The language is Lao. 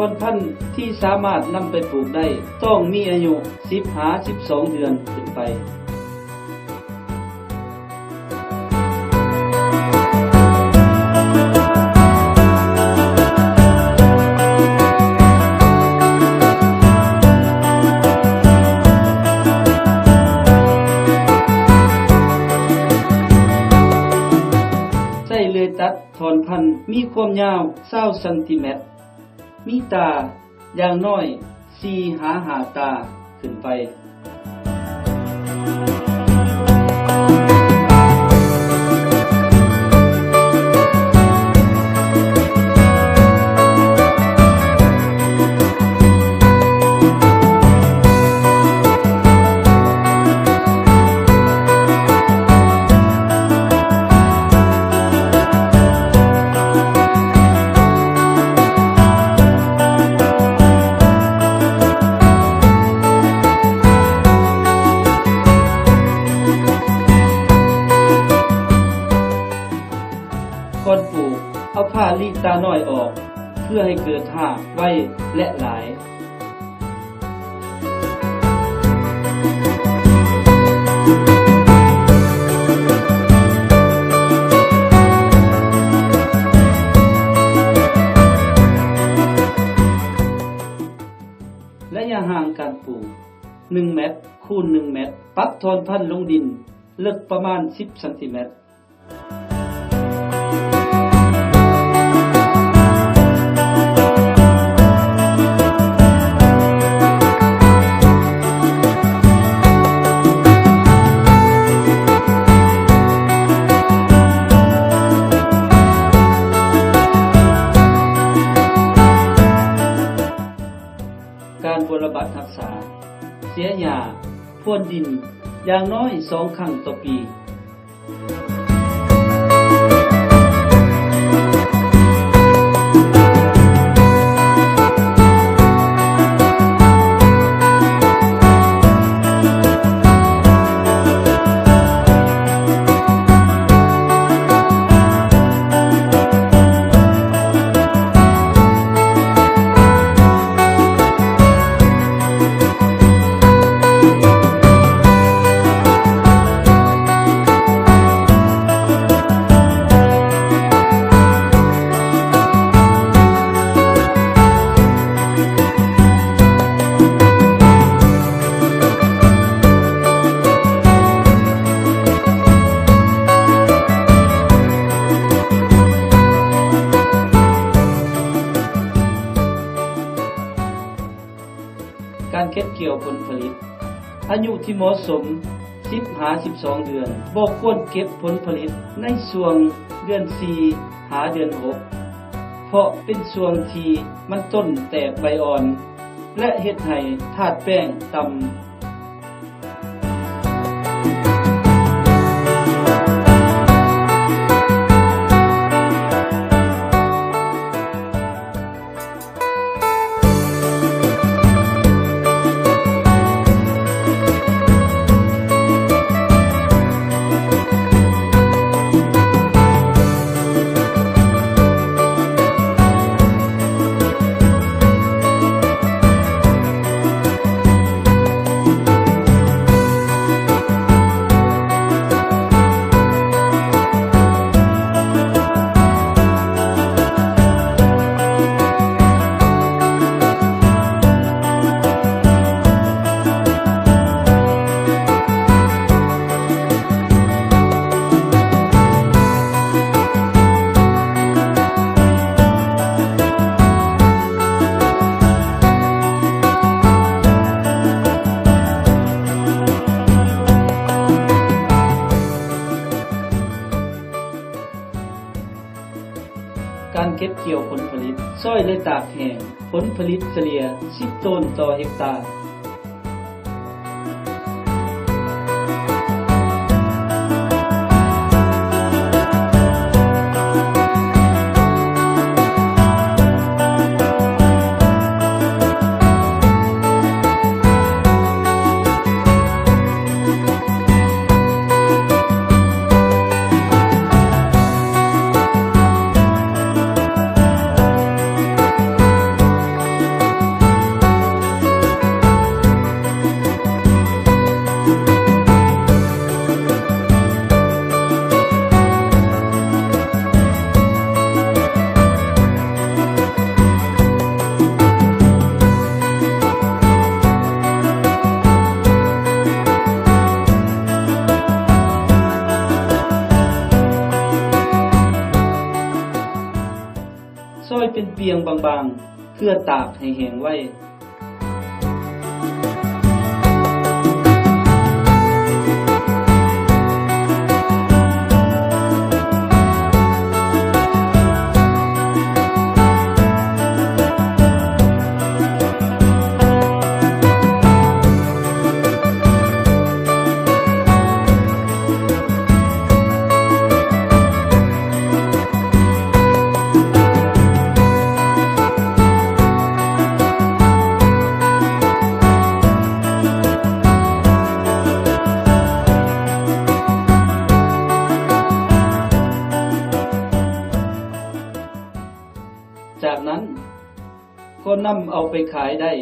ທ່ອນພັນທີ່ສາມາດນຳໄປປູກໄດ້ ຕ້ອງມີອາຍຸສິບຫາສິບສອງເດືອນຂຶ້ນໄປ. ໃຊ້ເລື່ອຍຕັດ ທ່ອນພັນມີຄວາມຍາວຊາວຊັນຕີແມັດ, ມີຕາຢ່າງນ້ອຍສີ່ຫາຫ້າຕາຂຶ້ນໄປ. ກ່ອນປູກ, ເອົາຜ້າລີ້ຕານ້ອຍອອກ ເພື່ອໃຫ້ເກີດຮາກໄວ ແລະ ຫຼາຍ. ໄລຍະຫ່າງການປູກ ໜຶ່ງແມັດຄູນໜຶ່ງແມັດ, ປັກທ່ອນພັນລົງດິນ ເລິກປະມານສິບຊັນຕີແມັດ. ການບົວລະບັດຮັກສາ, ເສຍຫຍ້າ, ພຣວນດິນຢ່າງນ້ອຍສອງຄັ້ງຕໍ່ປີ. ການເກັບກ່ຽວຜົນຜະລິດ. ອາຍຸທີ່ເໝາະສົມ ສິບຫາສິບສອງເດືອນ. ບໍ່ຄວນເກັບຜົນຜະລິດໃນຊ່ວງເດືອນສີ່ຫາເດືອນຫົກ ເພາະເປັນຊ່ວງທີ່ມັນຕົ້ນແຕກໃບອ່ອນ ແລະ ເຮັດໃຫ້ທາດແປ້ງຕ່ຳ. ການເກັບກ່ຽວຜົນຜະລິດ, ຊ້ອຍ ແລະ ຕາກແຫ້ງ. ຜົນຜະລິດສະເລ່ຍສິບໂຕນຕໍ່ເຮັກຕາ. ກ ປ່ຽງບາງໆ ເພື່ອຕາກໃຫ້ແຫ້ງໄວ້. ຈາກນັ້ນກໍນຳເອົາໄປຂາຍໄດ້.